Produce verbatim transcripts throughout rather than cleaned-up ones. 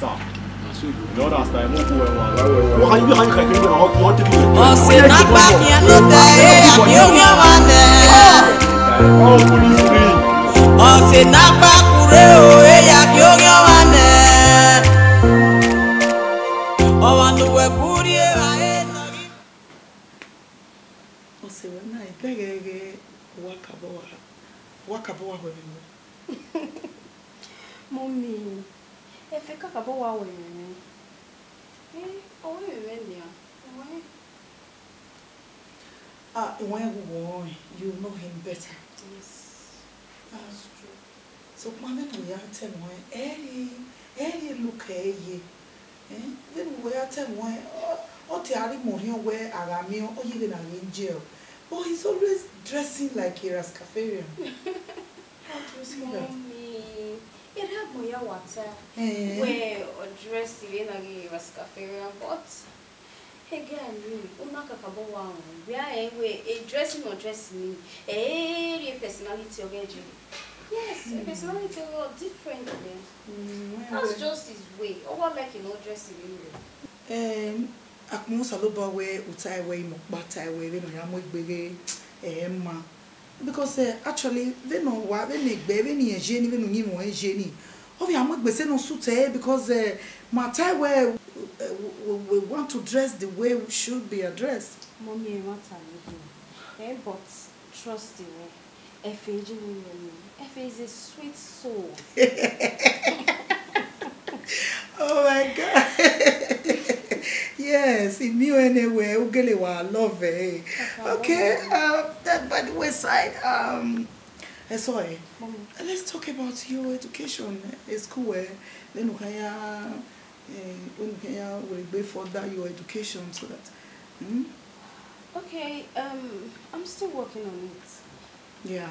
matter. You understand? Mo go where one. What can you, how you can do that? What, what take it? Ọse na gba kian no te, e ya ki oyan wa nẹ. Oh, police free. Ọse na gba kure o, e ya ki oyan wa nẹ. Ọmwa ne uwẹ kuri evbare nọ ghi. Ọse wẹ na, I bẹghe ghe, wa kabọ wa, wa kabọ wa wẹ vbe wẹ. Mummy, efe kakabọ wa wẹ vbe wẹ. Eh, ọ wẹ vbe wẹ nian. Ọ wẹ. Ah, I want you to, you know him better. Yes. That's true. So, ma vbene u ya tẹ mwẹ, ẹ i re, ẹ i re look ẹ ye. Eh, vbene u ya tẹ mwẹ, ọ, ọ te a rhie imẹ orhiọn wẹ a gha miẹn, ọ ye vbene a ghe angel. But he's always dressing like a Rastafarian. How do you see that? Mummy, erha agbọn ya wa ta. Eh. Wẹ ọ dress vbene a ghe Rastafarian, but Ege a ni, u na kakabọ wa rẹn, wẹ a rẹn wẹ e dressing ọ dress ni, ẹ i rhie personality ọghe je. Yes, e personality ọghe different, man. Mm, that's just his way. Ọ wa like ne ọ dress vbe rẹn. Em, akpọnmwẹ Osanobua wẹ u tae wẹ imẹ ọkpa tae wẹ vbene ọ ya mu egbe ghe, ẹ ma. Because, eh, actually, vbene ọ wa, vbene egbe, vbene irẹn ye ni, vbene uyinmwẹ ọnrẹn ye ni, ọ vbe a mu egbe sẹ ne ọ suit ẹre, because, eh, ma tae wẹ, eh, we, we, we want to dress the way we should be addressed. Mummy, ẹ ma ta vbe egbe. Eh, but trust me, ẹfe je ne u rẹn ni, ẹfe is a sweet soul. Oh my God. Yes, I miẹn ọnrẹn wẹ u gele wa love ẹre. Okay, um, that by the wayside, um, ẹ sọ ẹ. Mummy. Let's talk about your education, eh, school, eh, vbene u kha ya, eh, vbene u kha ya wẹ egbe further your education so that, hmm? Okay, um, I'm still working on it. Yeah.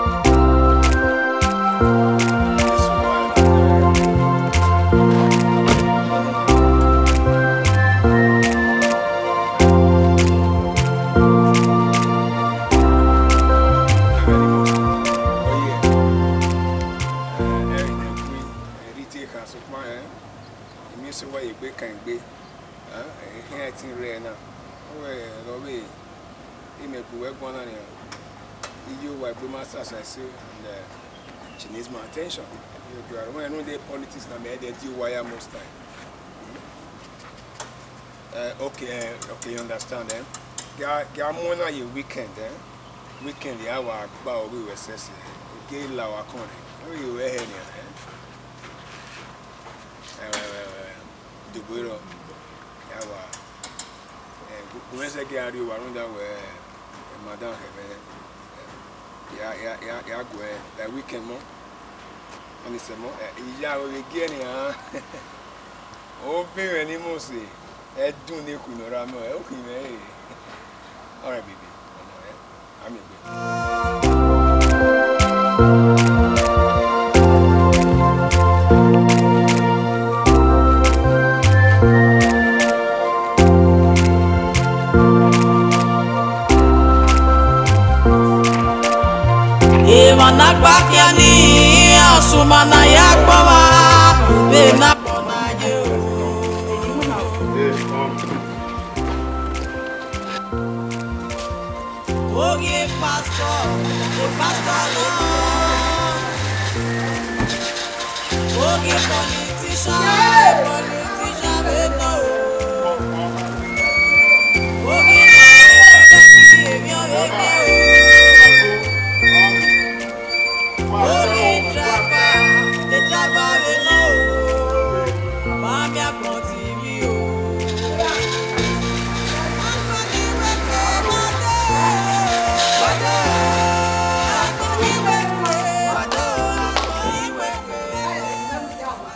Emwi eso wa ye egbe kan egbe, ehia ẹtin rre na, ọ wẹ ọ vbe imẹ bu wẹ guan na nian, iye uwa egbe ma sasa ẹse, and uh, she needs my attention. You know, when I know the politics na mẹ ẹdẹ di uwa ya most time. Eh, okay, eh, okay, you understand, eh? Gia, gia mu na ye weekend, eh? Weekend ya wa gba oghi wẹ sẹsẹ, eh? Gie la wa kọn rẹ. Ọ ghi wẹ hẹ nian, eh? Eh, wẹ, wẹ, wẹ, wẹ. Dugbe rọ, ya wa, eh, gu-, gu mwẹ sẹ gie a rrie owa rhunmwuda wẹ, eh, madam hẹ mwẹ, eh, ya, ya, ya, ya guẹ, like weekend mọ, ọni sẹ mọ, eh, iya ro vbe gie nian, obọ mwẹ ni mu se, ẹdun ne ku ne ọ ra mẹ, ẹ, okhin mwẹ re. All right, baby. Amẹ egbe. Emwa ne a gba khian ni, ọsuma ne a ya gbọnmwa, vbe na kpọ na ye o. Oghi pastor, e pastor nọ. Oghi politician, e politician vbe nọ o. Oghi emwi ọvbehe o. Oghi driver, e driver vbe nọ o. Wa miẹn agbọn TV o.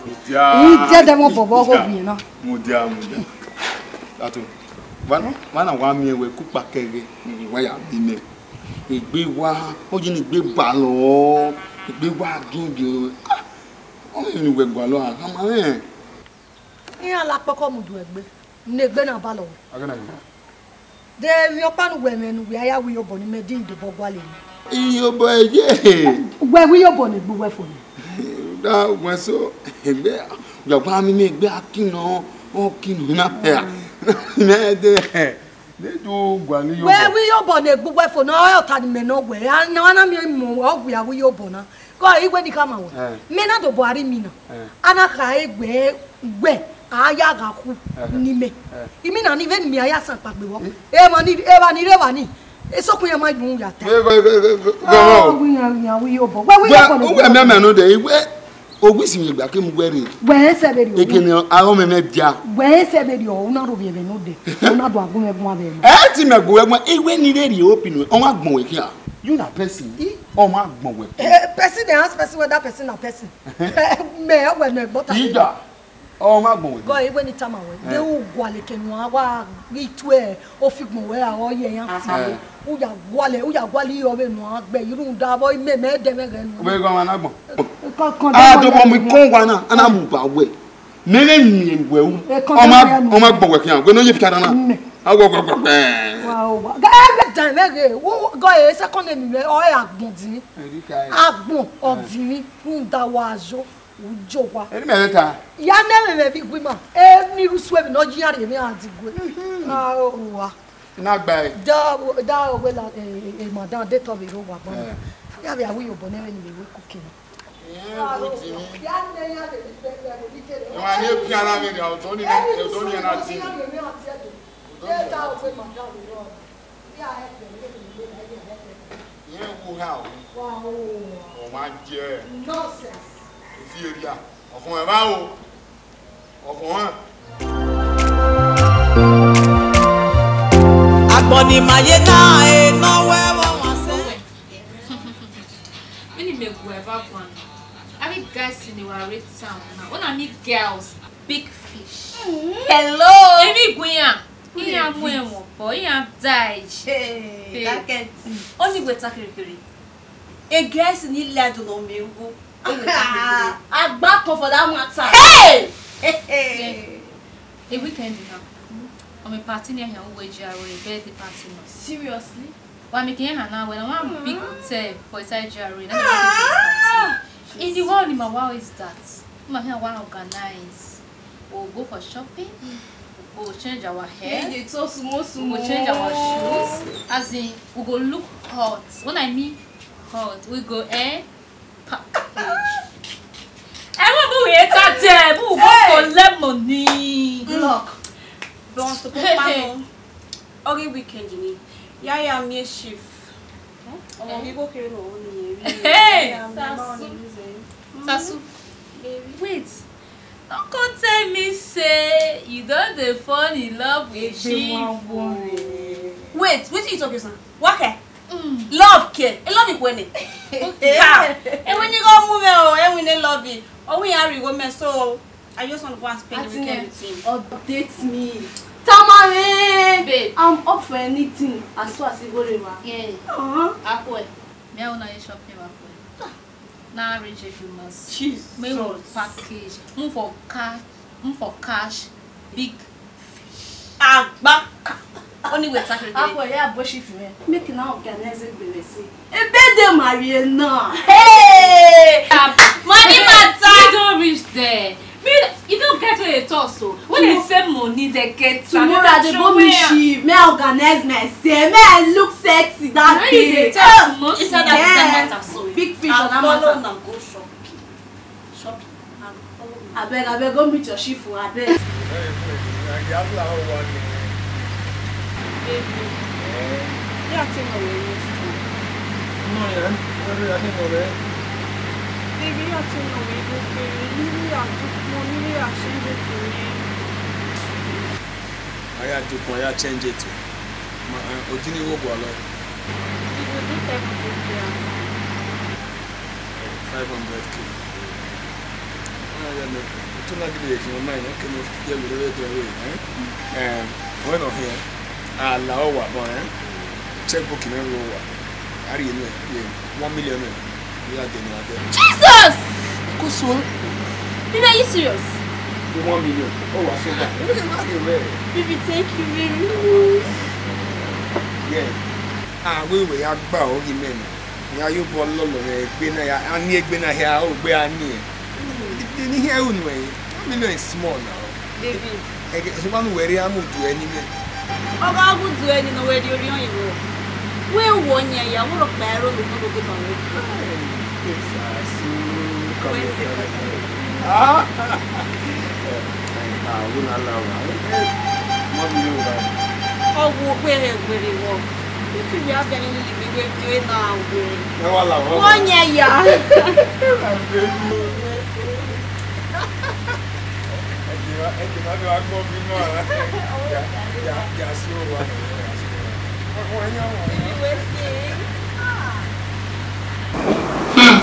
Mudia. Mudia, da mọ bọbọ ọghe ovbi na. Mudia, mudia. Ato, wa na, wa na wa miẹn wẹ ku kpa kẹghe, wa ya bi mẹ. Egbe wa, ọ ye ne egbe balọ, egbe wa gie ovbi. Ah, ọ mẹ ne uwẹ gualọ a, a ma rẹn. Iran la kpọkọ mudu egbe, ne egbe na balọ wẹ. Agana yi. De emwi ọkpa ne uwẹ mwẹ ne uwẹ a ya wẹ iyobọ ne imẹ din dobọ gualọ emwi. Iyobọ eye. Wẹ wẹ iyobọ ne egbe uwẹ fo nẹ. Da wẹ so, egbe, ya gba mi, mi egbe a kin nọ, ọ kin nọ na pẹ a. Mẹ de, de du gualọ iyobọ. Wẹ wẹ iyobọ ne egbe uwẹ fo nẹ, ọ ta ne imẹ nọ wẹ, a na, a na miẹn mu, ọ wẹ a wẹ iyobọ na. Gọ, iwẹ ni khama wẹ. Eh. Mẹ na dobọ a rri imi na. Eh. A na kha egbe, wẹ, a ya gha khu, eh, ni mẹ. Eh. Imi na ni vbe ne mẹ a ya san kpagbe vbọ. Eh. Emwa ni, emwa ni rre evba ni. Esọkun iran ma yu ya ta. Eh, gọ, gọ, gọ, gọ, gọ. Ah, wẹ iran, iran wẹ iyobọ. Wẹ wẹ iyobọ ne uwẹ mẹ mẹ nọ de, wẹ, owisi mwẹ gba ke mu wẹ rre. Wẹ sẹ vbe rriọ. Ekene, arọ mẹ mẹ dia. Wẹ sẹ vbe rriọ, una ro vbe ẹmwẹ nọ de. Una do agbọn mwẹ guan vbe ẹmwẹ. Ẹ ti mẹ gbe wẹ guan, iwẹ ni rre rriọ opinu, ọ ma gbọn wẹ khian. You na person. I? Ọ ma gbọn wẹ. Eh, person dey ask person whether person na person. Mẹ, wẹ nọ ẹgbọta. Ida. Ọ ma gbọn wẹ. Gọ, iwẹ ni tama wẹ. Eh. De u gualọ ke nua wa ghi tue ofigbọn wẹ a ọ ye yan ti. Eh. U ya gualọ, u ya gualọ iyọ vbe nua gbẹ, irun da vbọ, imẹ mẹ dẹ mẹ ghẹ nu. Wẹ gọ ma na gbọn. Kọ, kọ, a do bọ mu ikọn wa na, a na mu ba wẹ. Mẹ vbe miẹn wẹ u. Ọ ma, ọ ma gbọn wẹ khian, wẹ ne ọ ye pita na na. Nẹ. A wọ gbọ gbọ gbẹ. Wa, wa. Ga, ga, dan vbe ghe, wo, gọ e second name mẹ, ọ e agbọn dinmwi. Erika e. Agbọn, ọ dinmwi, rhunmwuda wa yo, u yo wa. Eri mẹ vbe ta. Ya nẹ vbe mẹ vbe igue ima, e ni ru suẹ vbe ne ọ yi iran rhie emwi iran di gue. Mhm. A, o, wa. Na gba e. Da, da, o, wẹ la, e, e, e, madam, de tọ vbe rre owa gbọn. Eh. Ya vbe a wẹ iyobọ nẹ vbe ne vbe wẹ cooking. Iran wu dinmwi. Emwa ni epian na vbe rria, odọ ni, odọ ni na dinmwi. Odọ ni na dinmwi. Iran wu ha o. Ọ ma jẹ. Nonsense. Efi eria. Ọkhọn ẹmwẹ o. Ọkhọn ẹmwẹ. Agbọn ni ma ye na, e nọ wẹ vbe ọmwa sẹ. Vbene imẹ gu ẹre eva guan, avbe guys ni wa rre town na, una meet girls, big fish. Hello. Emwi gu iran, iran mu ẹmwẹ obọ, iran die. Hey, hey. That kind thing. Ọni wẹ ta kherhe kherhe. A guys ni lẹ do nọ miẹn igho. Ọni wẹ ta kherhe kherhe. Agba kan for that matter. Hey! Hey, hey. Yeah. A weekend now. On my party near here, we were a birthday party now. Seriously? Wa miẹn ekiẹn hannọ wẹ na, one big hotel for inside G R A. Na the biggest hotel in the world. In my world is that. Ma here wa organize. We go for shopping. We go change our hair. Make the toast small small. We go change our shoes. As in, we go look hot. When I mean hot, we go, eh, package. Ẹ wọ bu wẹ ta tẹ, bu wọ collect money. Block. Don support pano. Oghi weekend ni. Ya ya miẹn chief. Ọmọ ghi igho kere ne ọ ni ye. Hey! Ya miẹn ma ọ ni use. Sasu. Baby. Wait. No come tell me say you don dey fall in love with chief. Wait, wetin you talk, your son? Wa kẹ? Love kẹ? E love ikue nẹ? Ha! Ẹwẹ ni gho mu mwẹ o, ẹwẹ ne love. Ọ wẹ iran rhie igho mẹ, so I just want to go and spend the weekend with him. Update me. Tamare! Babe. I'm up for anything as far as Igbo River. Yeah. Uh-huh. Akue. Me, I wanna shopping, Akue. Na arrange every month. Jesus. Me will package. Move for cash. Move for cash. Big fish. Agbaka. Only we take it. Akue, ya boshi fi me. Make una organize it, we see. Ebe dey marry now. Hey! Money matter. You don reach there. Me, you don get where they talk so. When they say money, they get am. Tomorrow I dey go meet chief. Me, I organize myself. Me, I look sexy that day. Inside that same matter so. Big fish on that matter. Go shopping. Shopping. Abeg, abeg, go meet your chief, abeg. Baby, ya te no we use. No, yeah. Baby, ya te no we use. Baby, you need to change it to me. Aya dukun, aya change it. Ma, eh, odin ni wo gualọ. It will be seven hundred dollars. Five hundred K. Ah, yeah, no. Otu na gidi ye khin, ọ ma nọ, ọ ke ne ọ fi ẹvbo rre dọ ẹre, eh? Eh, wẹ nọ hiẹn, a la uwa bọ, eh? Checkbook ne ru uwa. A rhie nuẹn, a rhie one million nuẹn. Iran dẹ ne a dẹ. Jesus! Ko so? Baby, are you serious? One million. Ọ wa so ba. Baby, thank you very much. Yeah. Ah, we we ya gba ọ ghi mẹ nọ. Ya yo bọ lọlọ vbe egbe na ya, a ni egbe na hia, o gbe a ni. Ni hia unu e. One million is small now. Baby. Ege, so ba nu wẹ rre a mu du ẹni mẹ. Ọ gha gu du ẹni ne ọ wẹ rri orhiọn iro. Wẹ wọ yan ya, wẹ rhọkpa ẹre ro ne ọ do deba wẹ. Jesus. Wẹ se ka. Ah. Ah, wẹ na la wa. Mọ mi yo ba. Ọ wu ogbe rẹ were wọ. Iti wẹ a bẹghe ne lele vbe wẹ viọ na wẹ. Ẹ wa la wa. Wọ yan ya. Hmm.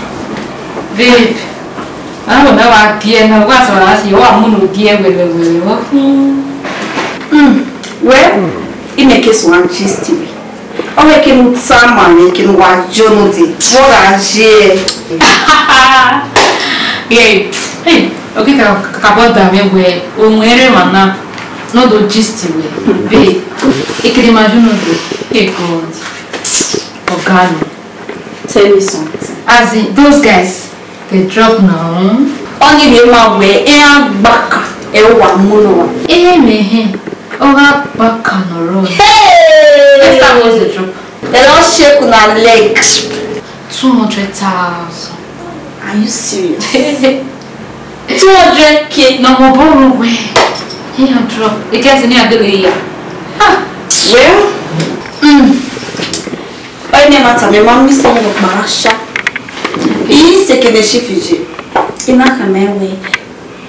Babe, a na wa gie na, wa so ra si, wa mu no gie wẹwẹwẹ. Hmm. Well, I make it one gist to me. Ọ wẹ kene u tama mwẹ, kene uwa yo nodẹ, vbe ọ gha ye? Yeah, hey, okay, ka, ka, ka bọ da mwẹ wẹ, o mwẹ rre emwa na, ne ọ do gist wẹ, babe, ekene ma yo nodẹ, hey God, Oga no. Tell me something. As in, those guys, they drop now. Ọni vbe ma wẹ, iran gbaka, ẹ wa mu nọ wa. Eh, me, eh. Ọ gha gbaka nọ rọ. Hey! First time was a drop. They don't shake una leg. Two hundred thousand. Are you serious? Two hundred K. No more borrow way. He a drop. The guys in here, they ya. Ah. Well, mm. Ọ ne ma tama mwẹ, ma miss ẹmwẹ nọkpa sha. I sẹ kene chief ye. I na khama ẹn wẹ,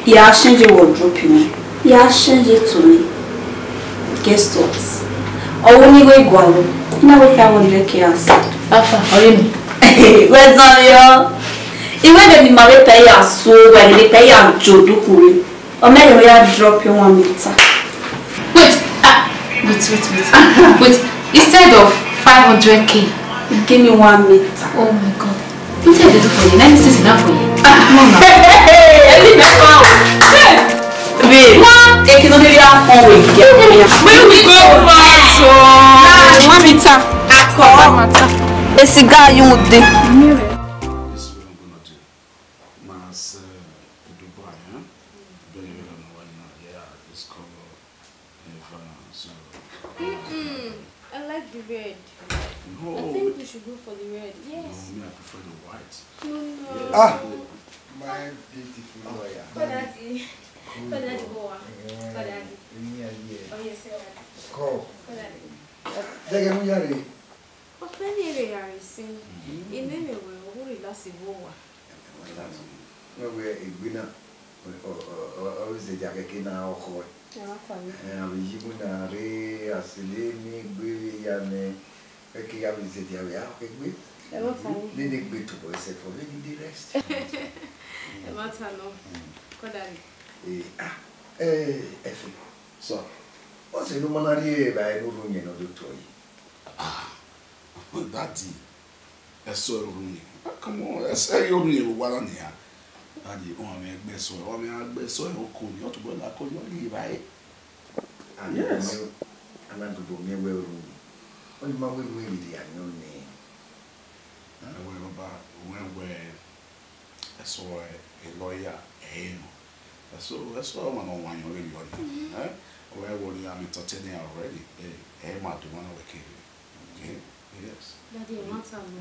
ya change wardrobe mwẹ, ya change to me. Guess what? Ọ wẹ ne I wẹ gualọ, I na wẹ five hundred K as. Afa, ọ ye mi. Wẹ dan yọ. I wẹ vbe ne ima vbe pẹ ya so, wẹ vbe pẹ ya jo duku re. Ọ mẹ ya drop you one meter. Wait, ah, wait, wait, wait. Wait, instead of five hundred K, give me one meter. Oh my God. What did they do for you? Let me sit down for you. Ah, no, no. Hey, hey, hey, hey, hey, hey. Babe, what? Hey, can you really have fun with you? Where we go, man? So, one meter. Akọ. A cigar you would do. This is what I'm gonna do. Mas, uh, Dubai, huh? Believe it or not, right now, yeah, it's cold. If, uh, so, Mm-mm. I like the red. No. I think we should go for the red. Yes. No, me, I prefer the white. No, no. Yes. Ah, my beautiful lawyer. Daddy. Kọ daddy, vbe uwa? Kọ daddy. Emwi a ye. Oh, yes, sir, daddy. Kọ. Kọ daddy. Dẹghẹ ne u ya rre. Ọkpẹn ni vbe gha rre sin, I ne mwẹ wẹ ọ wu relax vbe uwa. Wẹ wẹ egbe na, ọ, ọ, ọ, ọ, ọ zẹdia kẹkẹ na ọkhọ. Ẹ, a vbe yi iwinna rre, a sẹlẹ miẹn egbe vbe ya nẹ, wẹ ke ya vbe zẹdia vbe a khẹ egbe. Ẹ ma ta nọ. Nene egbe tobọ ẹsẹ fọ, vbe need rest. Ẹ ma ta nọ. Kọ daddy. Eh, ah, eh, Efe. Sir. What's the normal area by no room you know to toy? Ah, daddy. Ẹsọe orhunmwu. Come on, ẹsọe orhunmwu vbe owa na nian. Daddy, ọ mwẹ gbe ẹsọe, ọ mwẹ gbe ẹsọe oko ni, ọ tobọ la kọ yọ ye evbare. Yes. A na dodo miẹn wẹ orhunmwu. Ọ ni ma wẹ orhunmwu rhirhi ayọn nẹ. Ẹwẹ baba, wẹ wẹ ẹsọe lawyer ẹ i nọ. Ẹsọe, ẹsọe ọmwa ne ọ wan ayọn vberriọ nẹ. Eh? Wẹ wẹ orhunmwu, I'm entertaining already. Eh, ẹ ma do one wẹ kere. Okay, yes. Daddy, ẹ ma ta nọ,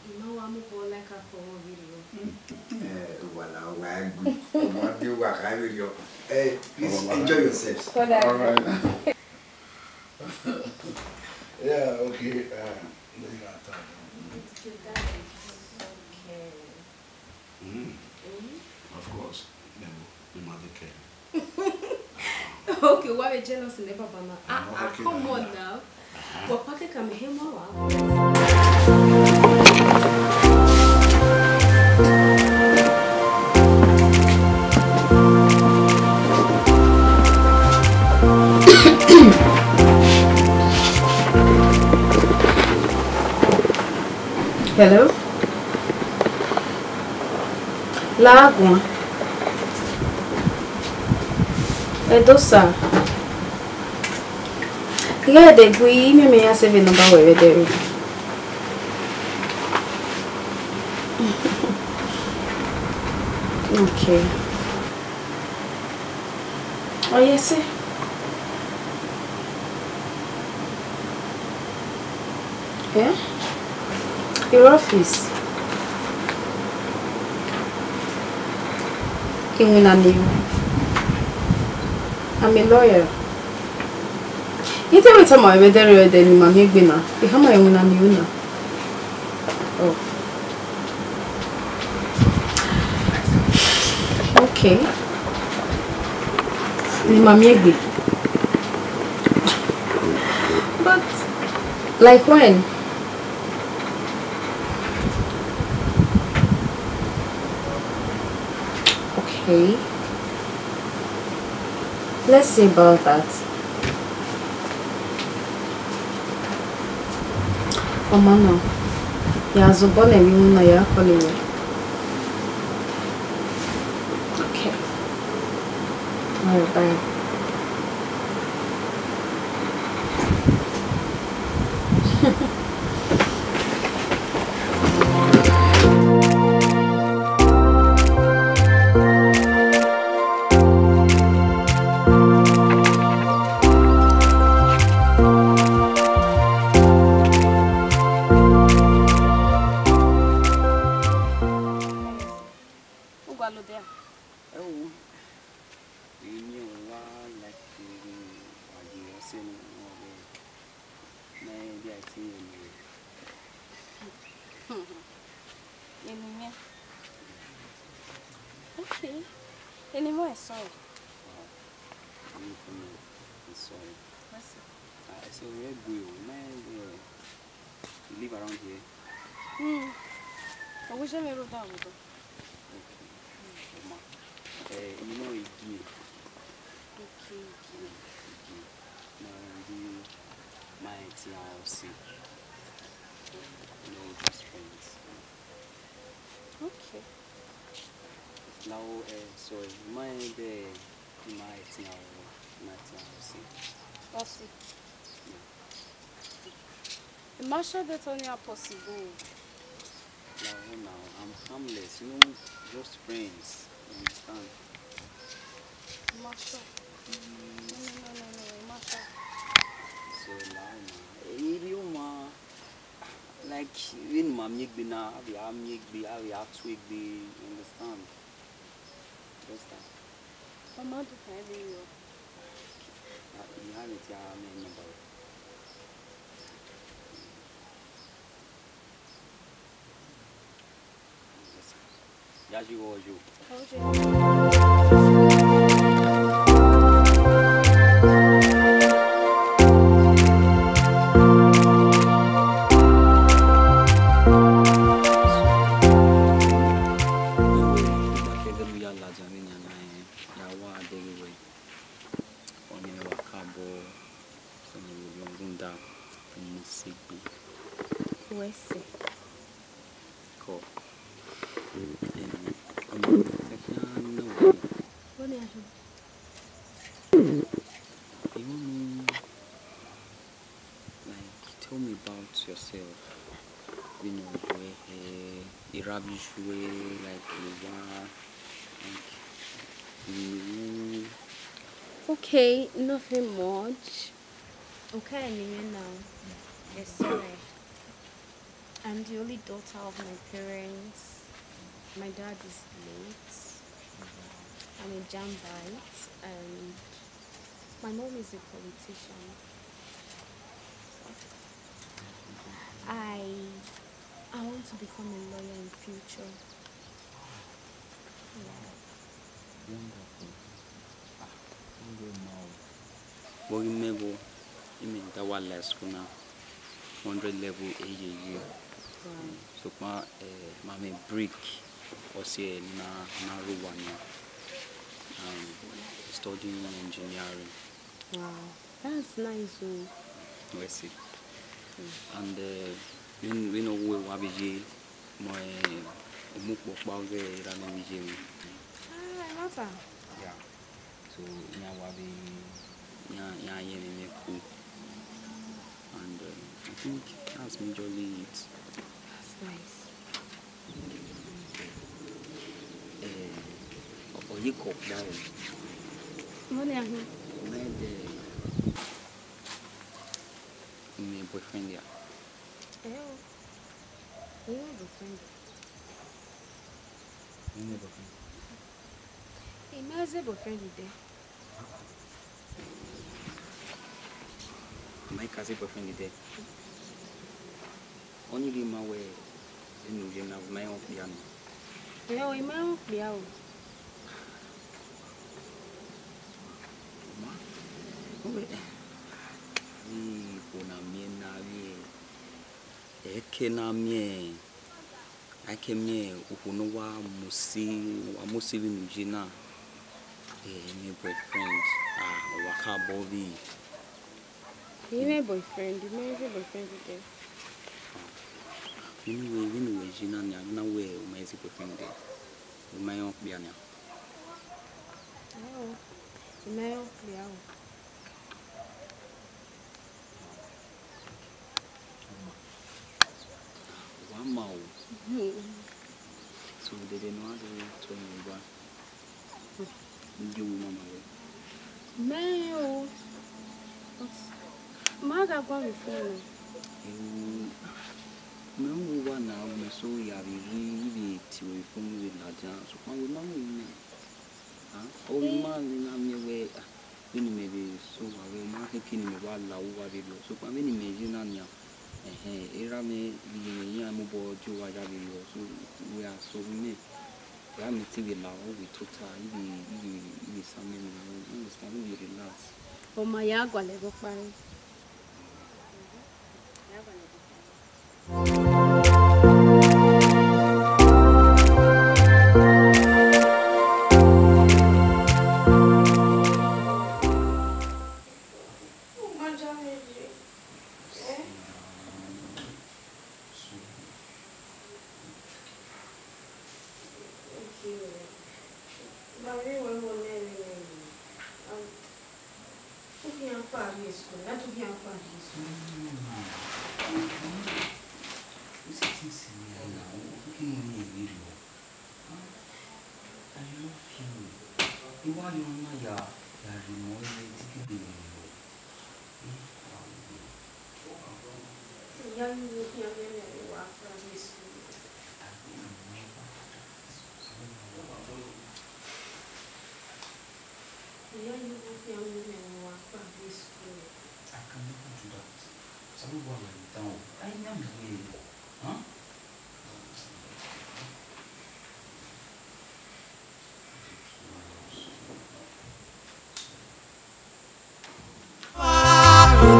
I ma wa mu ball like a kọ vberriọ. Eh, uwa la, uwa egbe. Uwa de uwa kha vberriọ. Eh, please enjoy yourselves. All right. Yeah, okay. Uh, let me talk. Okay, Daddy. Okay. Mm. Mm. Of course. Never. You mother care. Okay, why we jealous in the baba now? Ah, ah, come on now. Wa pa ke ka mi he mo wa. Hello? La guan. Ẹdosa. Ighẹ ẹdẹ gui, imẹ mẹ ya save number wẹ vbe ẹdẹ rre. Okay. Oh, yes, sir. Eh? Your office. Iwinna ne I ru. I'm a lawyer. I te wẹ tama mwẹ vbe ẹdẹ rre, ẹdẹ ne ima miẹn egbe na, I khama iwinna ne I ru na. Oh. Okay. Ne ima miẹn egbe. But, like, when? Okay. Let's see about that. Ọ ma nọ, ya zobọ nẹ vbe iwinna, ya call mwẹ. Okay. All right, bye. U gualọ odẹ a? Ẹ wo, emwi ne wa like vbe wa ye ọse ne ọ rre, ne I dia ẹtin ye ne. Eni mwẹ. Okay. Eni mwẹ ẹsọe. Wow. Eni mwẹ ẹsọe. Yes, sir. Ah, so where do you, man? You live around here? Hmm. I wish I may roll down with you. Okay. Come on. Eh, you know, Igi. Okay, okay. Yeah, Igi. No, we might see how see. No, just friends. Okay. Now, eh, so, mind, eh, you might see how, might see how see. Possible. Yeah. Imagine that only are possible. No, no, I'm harmless, you know, just friends, you understand? Masha. Mm. No, no, no, no, no, Masha. So, now, man, eh, you know, man, like, when my miegbe now, I be, I miegbe, I be, I twigbe, you understand? Understand? Ọ ma do kha ẹvbo rọ. Ya, I ya vbe tie aro mwẹ nọmba ruẹ. Ya ye igho yo. Ẹghẹ ne u ya ladian vbenian na, ya wa deghẹ wẹ ọnii wa kakabọ, sẹ ne u rhunmwuda, u mu sẹ egbe. Wẹ sẹ. Kọ. Em, ọmọ, ẹ khian nọ. Vbọnian khin? I want, like, tell me about yourself. You know, where, eh, ira vbe yu ẹ, like, you are, like, you. Okay, nothing much. Okay, ni mwẹ now. Yes, sir. I'm the only daughter of my parents. My dad is late. I'm a jambite, and my mom is a politician. I, I want to become a lawyer in future. Yeah. Wonderful. Ah, ọ ghe ma o. Vbe ọ ghi mẹ vbo, imẹ da wa la school na, hundred level eye ye. Wow. Sokpan, eh, ma mwẹ brick, ọ si ẹre na, na rre owa nian. Um, studying engineering. Wow, that's nice o. Wẹ sẹ. And, eh, vbene, vbene ọ wu wa vbe ye, mẹ, eh, u mu ukpọ ọkpa ọghe erha ne vbe ye mwẹ. Ah, ẹmwata. Yeah. So, iran wa vbe, iran, iran ye mwẹ ku. And, eh, I think that's majorly it. That's nice. Eh, ọ, ọ ye kọ kpa o. Vbọnian khin? Mẹ de, mẹ boyfriend ya. Eh, o. I mwẹ boyfriend. I mwẹ boyfriend. I ma zẹ boyfriend dẹ. I ma ka zẹ boyfriend dẹ. Ọni ghi ma wẹ, enu ye na, ma i rẹn okpia nọ. Ẹ o, I ma i rẹn okpia o. Ma, wẹ, ikhuo na miẹn na vbe ẹke na miẹn, a i ke miẹn okhuo ne ọ wa mu si, wa mu si vbene u ye na. Eh, my boyfriend, ah, ọ wa ka bọ vbe. I mwẹ boyfriend, I ma zẹ boyfriend dẹ. Vbene uwẹ, vbene uwẹ ye na nian, na wẹ u ma zẹ boyfriend dẹ, u ma i rẹn okpia nian. Ẹ o, I ma i rẹn okpia o. Wa ma o. So, dede ne ọ gha do tue mwẹ ba, u gie owu mama wẹ. Mẹ o, but ma gha guan vbe phone. Ewu, mẹ wu wa na, mẹ so ya vbe rri, I vbe tie ruẹ phone, I vbe ladian, sokpan wẹ ma mu mẹ. Ah, ọ ghi ma ne I na miẹn wẹ, ah, vbene imẹ vbe sẹ owa vbe, ọ ma khẹke ne imẹ wa la uwa vberriọ, sokpan vbene imẹ ye na nian, ẹhẹn, erha mwẹ vbe iyẹn iran mobọ die owa ya vberriọ, so, wẹ a sẹ ọghe imẹ, wẹ a miẹn te I vbe la uwa vbe tota, I vbe, I vbe, I vbe sa amẹ nian, you understand, I vbe relax. Ọ ma ya gualọ ẹvbo ọkpa rre. Usi ti si ya na, o ki mu ni eri o. I love you. I wa ye ọmwa ya, ya rhie mọ ẹre, te I gele rhie mọ. Iya, you will hear me, me, me, wa, wa, Yesu. Ya ye vbe okhian mu mẹ ne uwa kpa vbe school. I can never do that. Osanobua wẹ ne I dan o. I am here. Huh?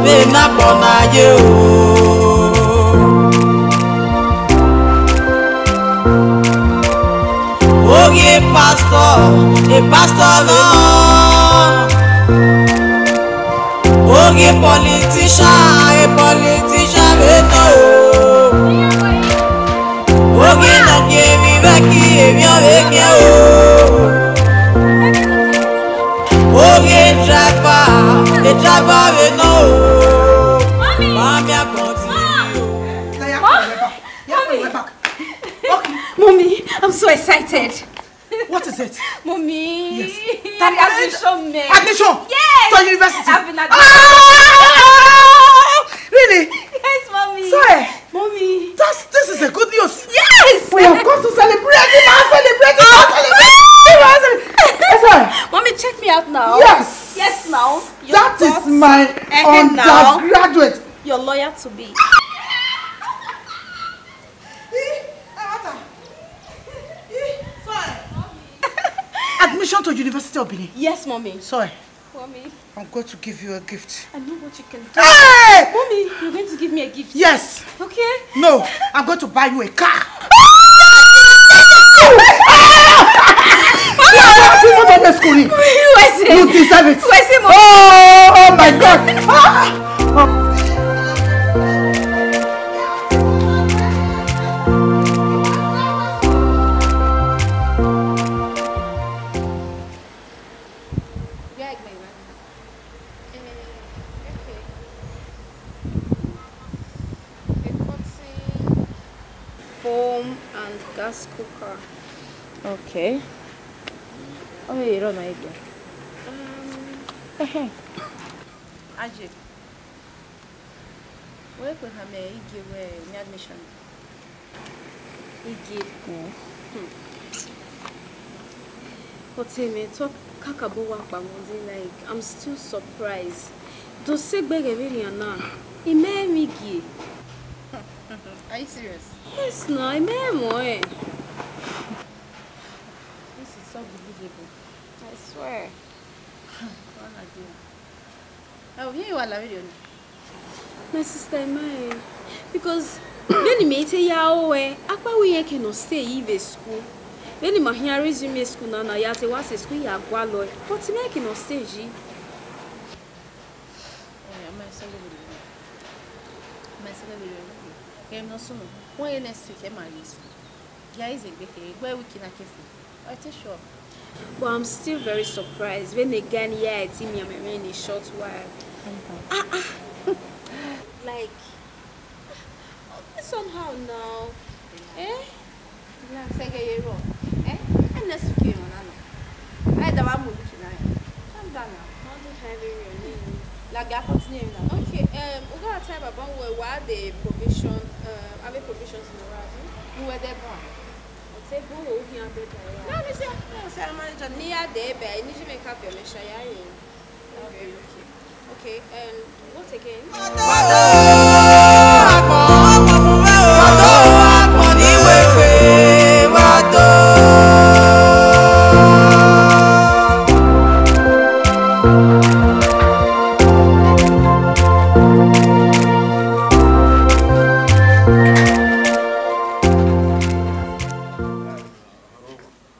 Vbe na bọ na ye o. Oghe pastor, a pastor vbe nọ. Oghe politician, a politician vbe nọ o. Oghe ne ọ gie emwi vbe ẹki, emwi ọ vbe khian o. Oghe driver, a driver vbe nọ o. Mami! Mami, I continue o. Mommy! Mommy, I'm so excited. What is it? Mommy, yes. Tani admission, man. Admission? Yes. To university? I've been admitted. Ah! Really? Yes, Mommy. So, eh, Mommy. That's, this is a good news. Yes. We have come to celebrate. We must celebrate. We must celebrate. We must celebrate. That's why. Mommy, check me out now. Yes. Yes, now. That is my undergraduate. Your lawyer to be. Admission to University of Benin. Yes, Mommy. Sorry. Mommy. I'm going to give you a gift. I know what you can do. Hey! Mommy, you're going to give me a gift. Yes. Okay? No, I'm going to buy you a car. You deserve it. Oh, oh my God. Ah! Foam and gas cooker. Okay. Ọ vbe rọ ma egbe. Um, Aje. Wẹ kpe khama Igie wẹ ne admission. Igie. Hmm. But mẹ to kakabọ wa kpa mẹ, like, I'm still surprised. Do sẹ egbe ghẹ vberriọ na, I ma rẹn Igie. Are you serious? Yes na, I ma rẹn ẹmwẹ ọnrẹn. This is so believable. I swear. Wàhálà dé o. Ẹ o, vbene I wa la vberriọ na? My sister, I ma rẹn, because vbene imẹ i te ya ru ẹe, akpawẹ irẹn ke nọ stay yi vbe school. Vbene ima khian resume school na, na ya te wa sẹ school ya gualọ ẹe, but imẹ ke nọ stay yi. Ẹ, ma sẹ vberriọ. Ma sẹ vberriọ. Ghẹ emwi ne ọ sunu, wẹ next week, ẹ ma rrie school. Gia ize gbe kere, egbe week na ke fo. I too sure. But I'm still very surprised vbene guy ne I ya ẹtin miẹn mwẹ in a short while. Ah, ah. Like, somehow now. Eh? Relax, ẹghẹ ye rrọọ. Eh? Next week, you know, na. Ai da wa mu week na. Calm down now. How do I really need? Like, I continue now. Okay, um, we gotta tell Baba we what the provision, uh, have a provisions in the world. You were there, boy. Ọtẹn gun wo khian bẹghe. No, no, sir. No, sir, manager, ne I ya dee bẹghe, ne I ya make up your machine, yeah, yeah. Okay, okay. Okay, um, what again?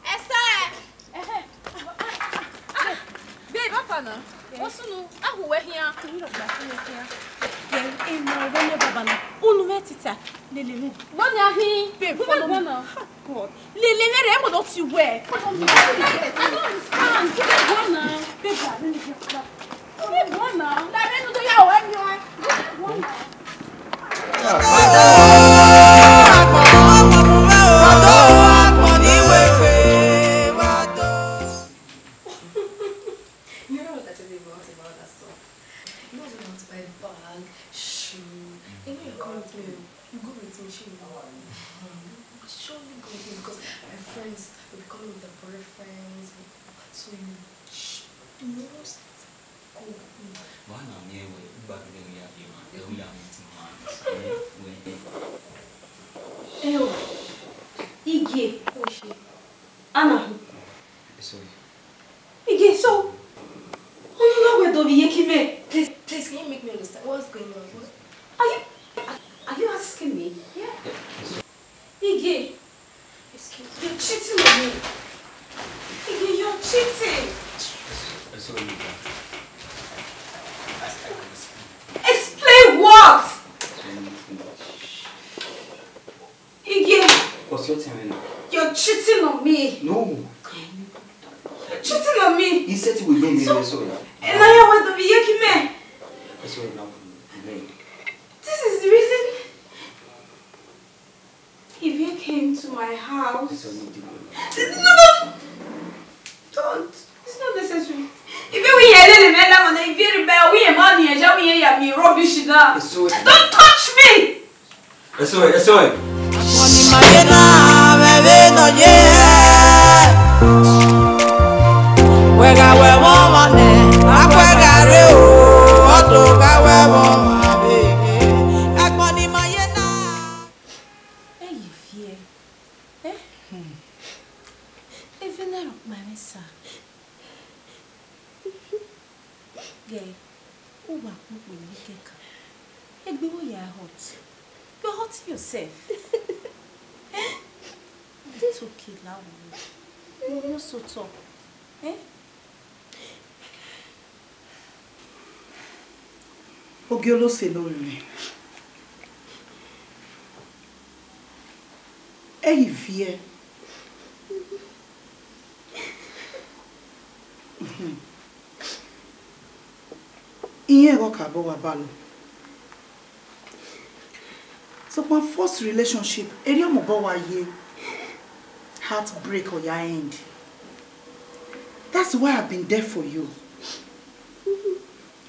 Esther! Babe, how far now? Osunu, a hu wẹ khian. Then, unu mwẹ tita. Lele mwẹ. Gbọna hin. Babe, follow me. God. Lele mwẹ rẹ, mo do ti wẹ. I don't understand. Gbọna. Babe, I don't understand. You know what I tell you about, about that stuff? You know, you want to buy bag, shoe, you know, you come with me, you go with me, she, you know. Surely go with me because my friends will be coming with their boyfriends, so you, shh. Must go. Why na me we ba me we ya be man? We ya meet man. We. Eo, Igie, Oshie. Ana hu. Sorry. Igie, so, ọnọna wẹ do vbe iyeke mẹ. Please, please, can you make me understand what's going on? What? Are you, are, are you asking me? Yeah? Igie, excuse me. You're cheating on me. Igie, you're cheating. Sorry, Igie. Explain what? Igie. What's your thing right now? You're cheating on me. No. You're cheating on me. He said he will do me. So, sorry. And now you want to be iyeke mẹ. Sorry now. This is the reason Ivie came to my house. Sorry, no, no, no. Don't. It's not necessary. Ivie, we here, let me, let me, Ivie, rebel, we here, money, and we here, yeah, me rubbish, da. Sorry. Don't touch me. Eso, eso. Akpọnima ye na vbe vbe nọ ye. Wẹ gha wẹ vbe ọmwa nẹ, a wẹ gha rre o, ọ do gha wẹ vbe ọmwa vbe. Akpọnima ye na. Ẹ ye viẹ, ẹ? Eve na rhọkpa mwẹ sa. Ghe, uwa kpokpo emwi kẹkan. Egbe vbe ya hot. You're hurting yourself. Eh? It's okay, la wo. You no so talk. Eh? Ogiolose ne orere. Ẹ ye viẹ. Iran ẹghẹ ọ ka bọ wa balọ. Sokpan first relationship, erriọ mobọ wa ye heartbreak ọ ya end. That's why I've been there for you.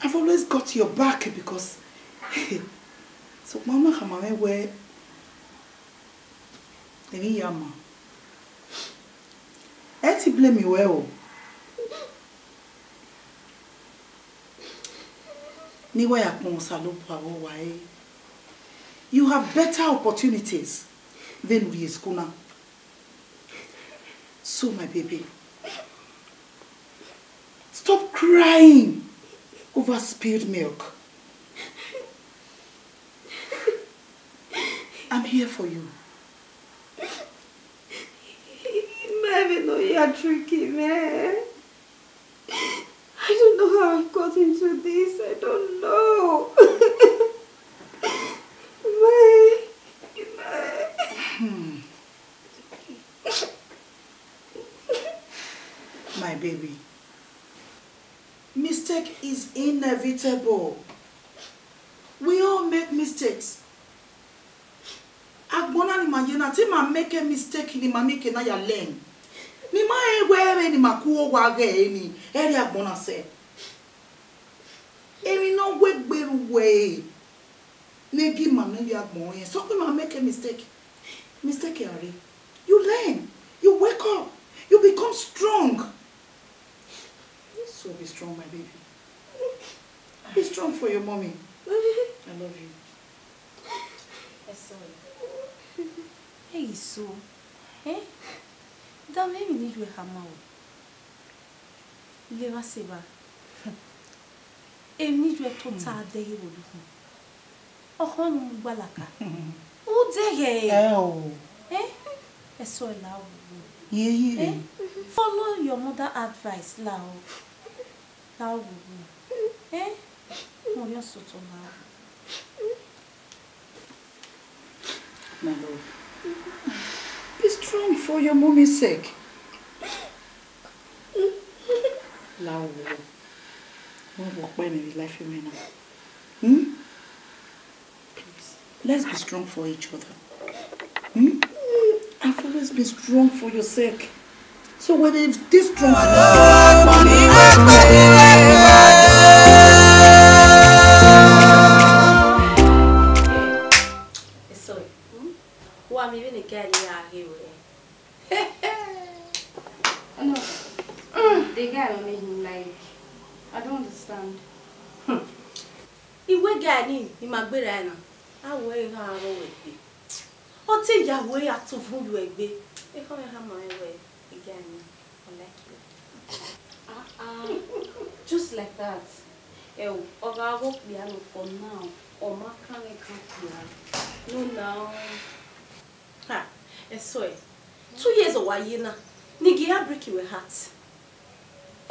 I've always got your back because sokpan ọ na khama mwẹ wẹẹ emwi ya ma. Ẹ ti blame wẹ o. Ne I wa ya kpọnmwẹ Osanobua vbe owa ẹre. You have better opportunities vbene u rrie school na. So, my baby, stop crying over spilled milk. I'm here for you. Mẹ vbe ne ọ ya trick mẹ. I don't know how I got into this. I don't know. Mẹ, mẹ. Hmm. My baby, mistake is inevitable. We all make mistakes. Agbọn na ne ima ye na, te ima make mistake ne ima make na ya learn. Ne ima rẹn wẹẹ vbene ima ku owa ghe ẹre ni, ẹ rhie agbọn na sẹ. Emwi ne ọ wegbe ru wẹẹ, ne gie ima ne ivbi agbọn rẹn, sokpan ima make mistake. Mistake a rre. You learn. You wake up. You become strong. So be strong, my baby. Be strong for your mommy. I love you. Ẹ sọe. Ẹ i so. Eh? Danmwẹ emwi ne I yu ẹ khama o. Levba sẹ evba. Emwi ne I yu ẹ tota dẹghe vbe odukhunmwu. Ọkhọ ne u mu gbalaka. U dẹghe. Ẹ o. Eh? Ẹ sọe la o. Ye, ye. Eh? Follow your mother advice la o. La o. Eh? Mo yọ sotọ la o. My love, be strong for your mommy's sake. La o. Wọ́n wọ pẹ́ mi life mi now. Hmm? Please, let's be strong for each other. Hmm? I've always been strong for your sake. So when it's this strong, sorry. Hmm? Who am I even a girl here? No. The guy only him like. I don't understand. Iwẹ guy ni, ni ma gberra na. A wẹ ehe a rọ wẹ gbe. Ọ te ya wẹ ya tuvun yu egbe. Ekhọe mwẹ khama mwẹ wẹ, guy ni, I like you. Ah, ah, just like that. Ẹ o, ọ gha ghe okpia nọ for now, ọ ma kan mwẹ kan okpia. No now. Ha, eso ẹ. Two years ọ wa ye na, ni gie ya break your heart.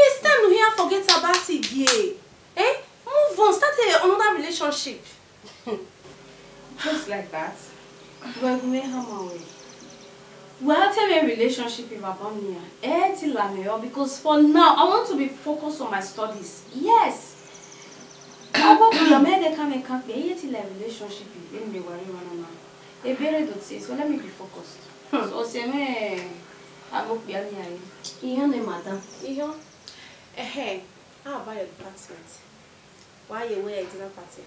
It's time you hear forget about it, yeah. Eh? Move on, start a, another relationship. Just like that. Wẹ gu mwẹ khama wẹ, wẹ a te mwẹ relationship vbe agbọn nia, ẹ i te la mwẹ ọ, because for now, I want to be focused on my studies. Yes. Ọ wa bọlọ mẹ de kan mẹ kan kpe, ẹ i te la relationship, vbene mẹ wa rre emwa na na. Ebe rre do tie, so let me be focused. Hmm. So, ọse mwẹ, a ghe okpia nia re. Iyan nẹ, madam. Iyan. Ẹhẹn, how about your department? Wa ye wẹ dinner party?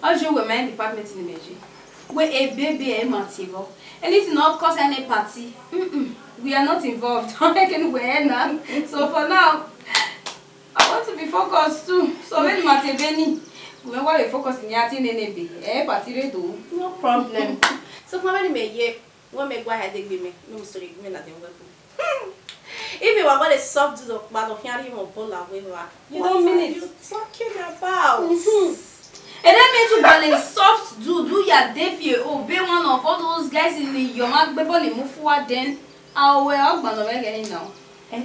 Ọ je wẹ my department ne mẹ ye. Wẹ ebe ebe ẹ ma tie vbọ. Anything no cause any party, mm-mm, we are not involved. Ọ kene wẹ na. So for now, I want to be focused too. So when ma tie ebe ni, wẹ wa be focus ni a tie nene ebe. Eh, party re do. No problem. So for many me ye, wẹ mẹ gua ha degbe mẹ, no story gbe mẹ na de wẹ. Hmm. Even wa gua le soft do kpa do khian rhie mwẹ ball awẹ vba. You One don't know minute. What you talking about? Mm-hmm. And then me to gua le soft do, do ya defi o be one of all those guys in the yoma gbe ball mu fua then. Awe ọgban nọ mwẹ ghe now.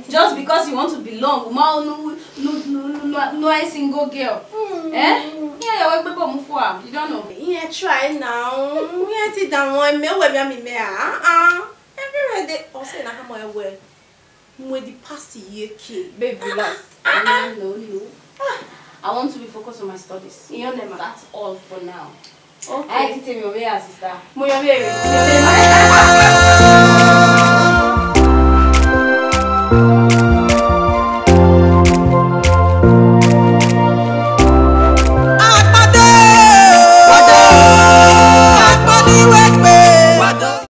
Just because you want to belong, ma o nu nu nu nu nu a single girl. Mm. Eh? Yeah, ya wẹ gbe ball mu fua. You don't know. Yeah, try now. Yeah, ti da wọn, me wẹ mi ami me, ah, ah. Everywhere they all say na hamo ewe. Mwe the past year ke. Babe, relax. Ah, ah. No, no. I want to be focused on my studies. Iyan nẹ, ma. That's all for now. Okay. I tell me where, sister. Mo yọ vbe.